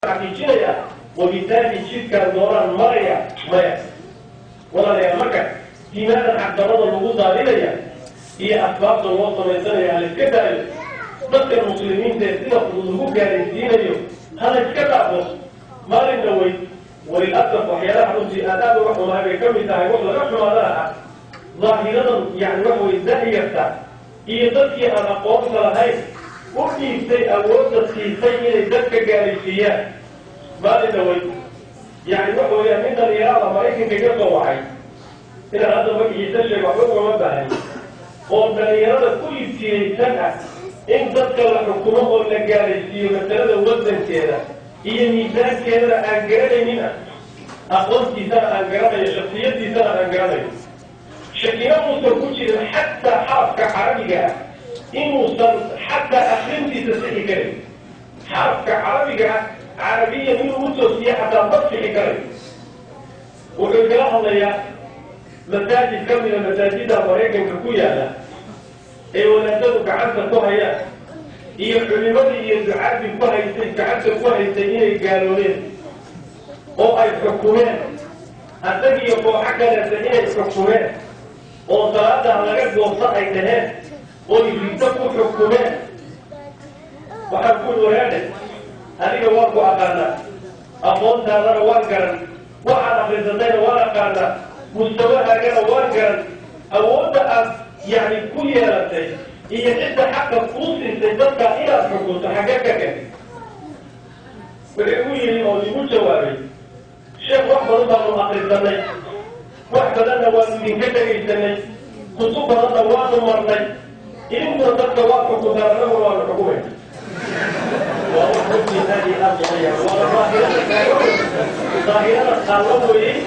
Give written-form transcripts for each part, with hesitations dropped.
Xaqiijinaya, wabitaali jidkaan doonaan maraya. Maya, walaalayaal, marka diimaadan xaqdarrada lagu daadinaya iyo asbaabta loo samaysanaya ha la iska daayo. Dadka muslimiinta ee sida fudud lagu gaalaysiinayo ha la iska dhaafo. Maalin dhawey, walilasaf, waxyaalaha runtii aad aad uga xumahay bay ka mid tahay, wax laga xumaadana ah, daahiradan yani waxa way da'yarta iyo dadkii aan aqoonta lahayn u dhiibtay, awoodda siisay inay dadka gaalaysiiyaan. Maalin dhawey, yani waxa weeyaan, nin dhalinyarada Maraykanka iga soo wacay, inaan hadda magaciisa sheego waxba ugama baahani, oo dhalinyarada ku ibtiyeysan ah in dadka la xukumo oo la gaalaysiiyo, masalada wadankeeda iyo miisaankeedana aan garanaynin ah, aqoontiisana aan garanayo, shaksiyadiisana aan garanayo, shakina uusan ku jirin xataa xarafka carabiga ah inuusan xataa akrintiisa sixi karin. Xarafka carabiga ah carabiyan inuu u toosiye xataa ma sixi karayo. Wuxuu kala hadlayaa masaajid ka mida masaajidda Maraykanka ku yaala ee wadaadadu gacanta ku hayaan iyo culimadii iyo ducaadii ku haysay, gacanta ku haysay, inay gaaloobeen oo ay xukumeen, asagiyo kooxo kaleeta inay xukumeen oo salaadaha laga goosto ay dhaheen, oy riddo ku xukumeen. Waxaan ku waraadhe, adiga waan ku aqaanaa, aqoontaadana waan garan, waxaad akrisatayna waan aqaanaa, mustawahaagana waan garan, awoodda aad yani ku yeelatay iyo cidda xaqa kuu siisay dadka inaad xukunto xaggee ka kentay? Wuxuu igu yidhi oo igu jawaabay: "Sheekh, wax badan baanu akrisanay, wax badanna waanu idinka dhegaysanay, kutub badanna waanu marnay, idinkuna dadka waad xukuntaan, annaguna waanu xukumay." Waa wax runtii aad iyo aad looga yaabo. Waana daahirada, daahirada taallo weeyey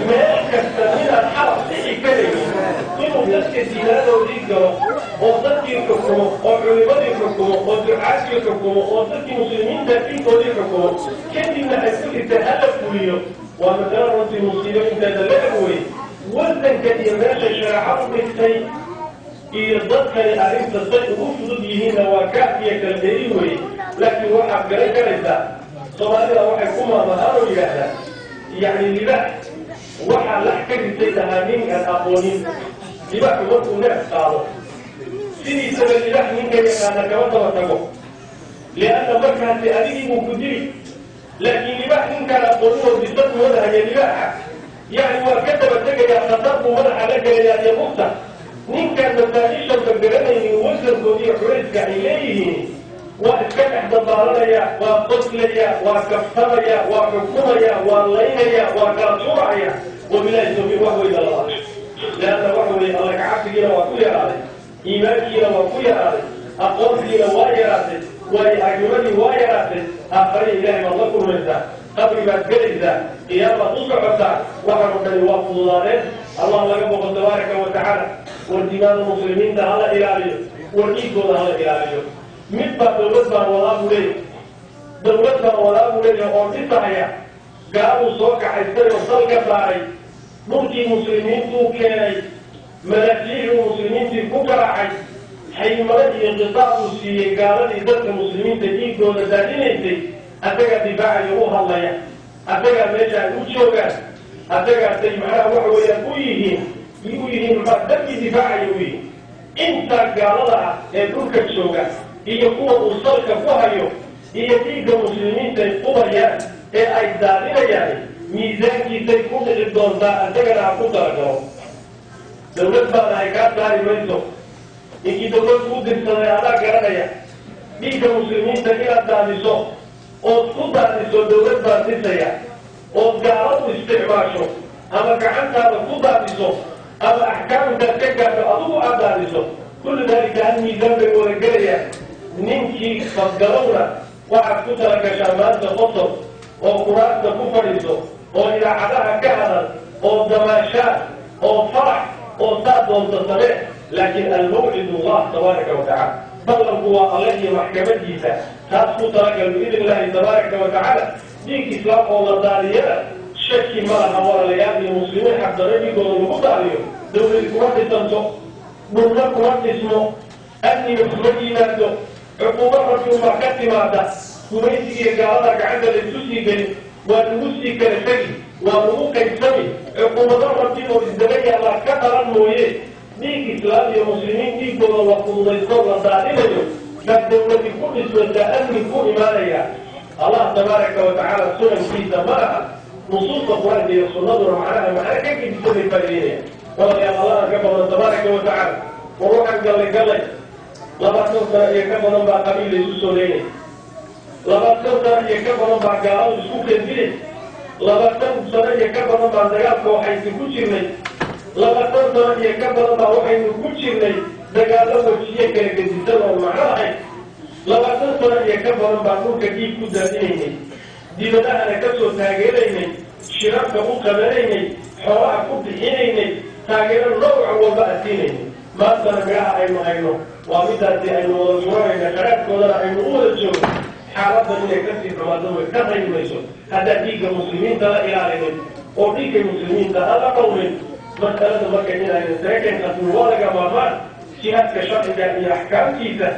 meel kasta, inaad xaraf sixi karaynin inuu dadka diinaadoodii galo oo dadkii xukumo oo culimadii xukumo oo ducaadkii xukumo oo dadkii muslimiinta diinkoodii xukumo, kadibna ay ku xigta hala fuliyo. Waa masalo runtii musiibo inteeda la eg weye. Wadanka iyo meesha shareecadu dhigtay iyo dadkani arrinta say ugu fudud yihiinna waa kaafiya kala dheeri weye. Laakiin waxaad garan karaysaa, Soomaalida waxay ku maamahaan oo yidhaahdaa, yacni, libaax waxaa lax ka ritay dhahaa nin aan aqoonin. Libaaxu markuu neef qaado, sidiisaba libaax ninka yaqaana kama daba tago, lianna markaasi adigii buu ku dili. Laakiin libaax ninkaan aqoonin oo bisad moodahaya libaaxa, yacni, waa ka daba tegayaa, khatar buu madaxa la gelayaa iyo mugta. Ninkaan masaa-ishanba garanaynin wasankoodi iyo culayska ay leeyihiin, waa iska dhex dabaalanaya, waa qoslaya, waa kaftamaya, waa xukumaya, waa laynaya, waa kala tuuraya. Wabilahi tawfiiq. Wax weyna laba, leanna waxa weeye alla kacabsigiina waa ku yaraaday, iimaankiina waa ku yaraaday, aqoontiina waa yaraatay, waayo aragnimadii waa yaraatay. Aakhariya Ilaahay baad la kulmaysaa, qabri baad gelaysaa, qiyaamaad u socotaa. Waxaan o dhani waa fududaadeen. Allah laga boqo tabaaraka wa tacaala. War dimaada muslimiinta hala ilaaliyo, war dhiigooda hala ilaaliyo. Mid baa dawlad baan wadaa buu leeyahy, dawlad baan wadaa buu leeyahay oo dhisahaya. Gaaluu soo kaxaystay oo salka saaray, dhulkii muslimiintuu keenay, madaafiicuu muslimiintii ku garaacay, xaymado iyo qitaac uu siiyey gaaladii dadka muslimiinta dhiigooda daadinaysay. Asagaa difaacayo u hadlaya, asagaa meesha ay u joogaan, asagaasay macnaha waxa weeyaan u yihiin maxaa dadkii difaacaya u yihiin. Intaa gaalada ah ee dhulka jooga iyo kuwa uu salka ku hayo iyo dhiigga muslimiinta ay qubayaan ee ay daadinayaan, miisaankiisay ku dhici doontaa. Asagana ha ku talagalo. Dawlad baana ay kaa saari mayso. Ninkii dawlad kuu dirsaday adaa garanaya. Dhiigga muslimiinta inaad daadiso ood ku daadiso dawlad baan dhisaya, ood gaaladu isticmaasho ama gacantaada ku daadiso ama axkaamtaad ka gaadho adigu aad daadiso, kullu daalika hal miisaan bay wada gelayaan. Ninkii fadgalowna waxaad ku talagashaa maanta qosol oo kuraasta ku fadhiiso oo idaacadaha ka hadal oo damaashaad oo farax oo saa doonta samee, laakiin almawcid Allah tabaaraka wa tacala, ballanku waa Alle iyo maxkamadiisa. Taas ku talagal biidn illahi tabaaraka wa tacaala. Dhiig islaam oo la daadiyana shaki ma laha, walaalayaal, iyo muslimiin xaqdaro dhiigooda lagu daadiyo dawladi kuma dhisanto, dhulna kuma dhismo, amniga kuma yimaado, cuquubo Rabbi unbaa ka timaada. Gumaysigiiyo gaalada gacanta la isu sii gelin, waa lagu sii kala tegi, waa lagu qaybsami, cuquubado Rabbi oo isdaba yaallaa ka dhalan mooye. Dhiig Islaam iyo Muslimiin dhiigooda la fududaysto, la daadinayo, baa dawladi ku dhismaysaa, amni ku imaanaya. Allah tabaaraka wa tacaala sunankiisa ma aha. Nusuusta Qur-aanka iyo sunnaduna macnaha macna ka gedisa bay faa'iideynaya. Walaalayaal, Allahan ka badan tabaaraka wa tacaala. War waxaan gallay 20 sano iyo ka badan baa qabiil la isu soo leynay, 20 sano iyo ka badan baa gaaladu isku keendilay, 20 sano iyo ka badan baa dagaalka waxaynu ku jirnay, 20 sano iyo ka badan baa waxaynu ku jirnay dagaallo wajiye kala gedisan oo macno lahayn, 20 sano iyo ka badan baa dhulka dhiig ku daadinaynay, dibadahana ka soo taageeraynay, shirarka u qabanaynay, xoolaha ku bixinaynay, taageero nooca walba asiinaynay. Maantana midhaha aynu hayno waa midaasi aynu wada guranayna, qaraabkoodana aynu u wada joogno. Xaaladdan inay kasii xumaado way ka raymayso haddaad dhiigga Muslimiinta la ilaalinin oo dhiigga Muslimiinta aan la dhowrin. Masalada marka inayna seeken qasmin waa laga maarmaan. Jihaadka sharciga iyo axkaamtiisa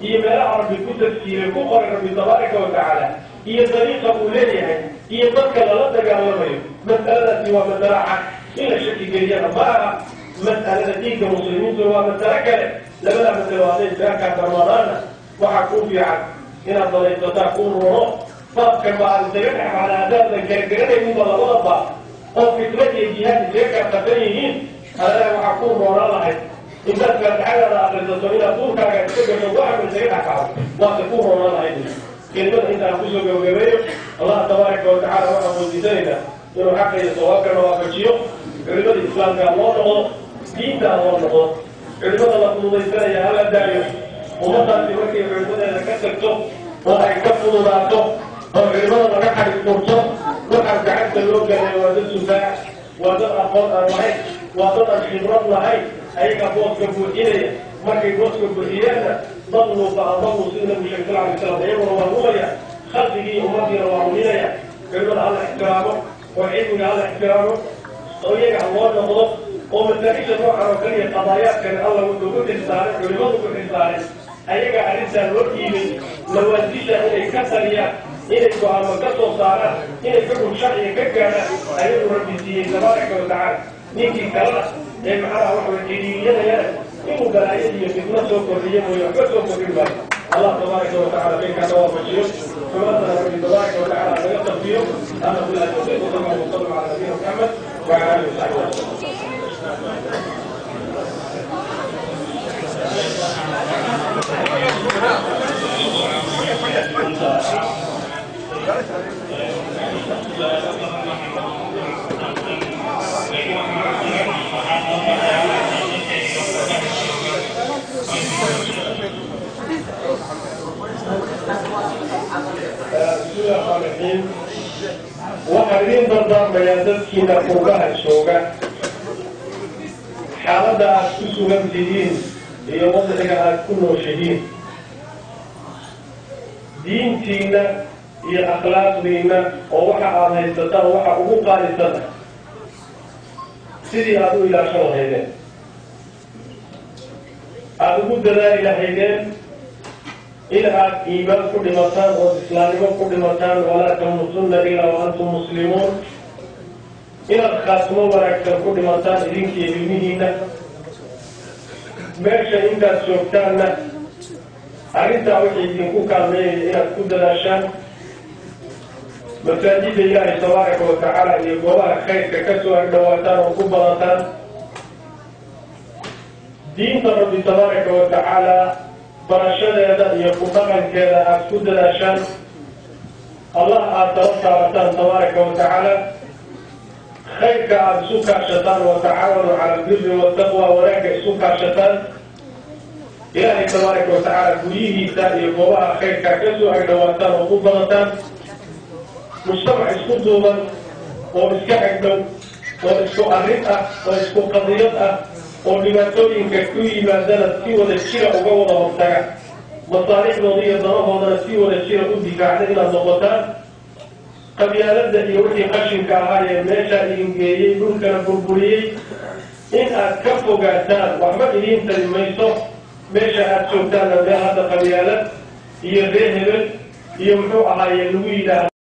iyo meelaha Rabbi ku tafsiiray, ku qoray Rabbi tabaaraka wa tacaala, iyo dariiqa uu leeyahay iyo dadka lala dagaalamayo, mas'aladaasi waa masalo cad, in la shaki geliyana ma aha. Mas'alada dhiigga Muslimiintuna waa masalo kale. Labada masalo hadday isaga kaa darmaadaanna, waxaa kuu fiican inaad dalaysataa kuu rono baabkan ba aad isaga dhex baxda. Haddaadan kala garanayninba labada baab oo fitna iyo jihaad isaga kaa qasan yihiin, adana waxaa kuu roonaan lahayd intaad faatixadaada akrisato inaad duurkaaga iska gasho, waxba isaga dhex baxdo, waase kuu roonaan lahayd. Kelimada intaan kusoo gabagabeeyo, Allah tabaaraka wa tacala waxaan weydiisanaynaa inuu xaqa iyo sawaabkana waafajiyo. Culimada Islaamka loo noqdo, diinta loo noqdo, culimada la fududaysanaya hala daayo. Ummadaasi markay culimadeeda ka tagto oo ay ka fududaato oo culimada laga xadhig furto, waxaa gacanta loo galaya waa dad sufaac, waa dad aqoon aan lahayn, waa dad aan khibrad lahayn. Ayagaa booska buuxinaya. Markay booska buuxiyaanna, dalluu fa adalluu, sida Nabigu sheegay sal alay slam, iyaguna waa lumaya, khalqigii ummadiina waa luminaya. Culimada hala ixtiraamo oo cilmiga hala ixtiraamo oo iyaga ha loo noqdo, oo masaa-isha noocan oo kaliya, qadaayaadkani Alla wuxuu ku xilsaaray culimadu, ku xilsaaray ayaga arrintaa loo dhiibay, nawaasisha inay ka taliyaan, inay go-aamo ka soo saaraan, inay xukun sharciga ka gaadhaan, ayagu Rabbi siiyey tabaaraka wa tacaala. Ninkii kalena ee macnaha waxa way xidhiiriyanayana inuu balaayo iyo fitno soo kordhiyo mooye waxba soo kordhin maayo. Allah tabaaraka wa tacala khayrkaana waafajiyo, xumaantana Rabbi tabaaraka wa tacala naga tafiyo. Hada billahi tawfiiq, wa sala allahu wasalam cala nabiyina Muxamed wa cala alihi wasaxbihi. Bismillahi raxmaan raxiim. Waxaan idiin dardaarmayaa dadkiina qurbaha jooga, xaaladda aad ku sugan tihiin iyo wadciga aad ku nooshihiin, diintiina iyo akhlaaqdiina oo waxa aad haysataan waxa ugu qaalisana sidii aada u ilaashan lahaydeen, aada ugu dadaali lahaydeen in aad iimaan ku dhimataan ood islaamnimo ku dhimataan, walaa tamuutunna ilaa wa antum muslimuun, inaad khaatimo wanaagsan ku dhimataan idinkiiyo ilmihiina. Meesha intaad joogtaanna arrintaa waxay idinku kaalmeynaya inaad ku dadaashaan, masaajidda Ilaahay tabaaraka wa tacaala iyo goobaha khayrka ka soo agdhawaataan oo ku badataan, diinta Rabbi tabaaraka wa tacaala barashadeeda iyo ku dhaqankeeda aad ku dadaashaan, Allah aad tala saarataan tabaaraka wa tacaala, khayrka aada isu kaashataan, wa tacaawanu cala albiri waltaqwa, wanaagga isu kaashataan, Ilaahay tabaaraka wa tacaala guryihiisa iyo goobaha khayrka ka soo agdhawaataan oo ku badataan, mujtamac isku duuban oo iska agdhow oo isku arrin ah oo isku qadiyad ah oo dhibaatooyinka ku yimaadana si wada jira uga wada hortaga, masaalixdooda iyo danahoodana si wada jira u difaacda inaad noqotaan. Qabyaaladda iyo wixii qashinka ahaa ee meeshaa idin geeyey, dhulkana burburiyey, in aad ka fogaataan waxba idiin tari mayso. Meesha aad joogtaanna meel hadda qabyaalad iyo ree hebel Iyo muxuu ahaaye lagu yidhaahdo.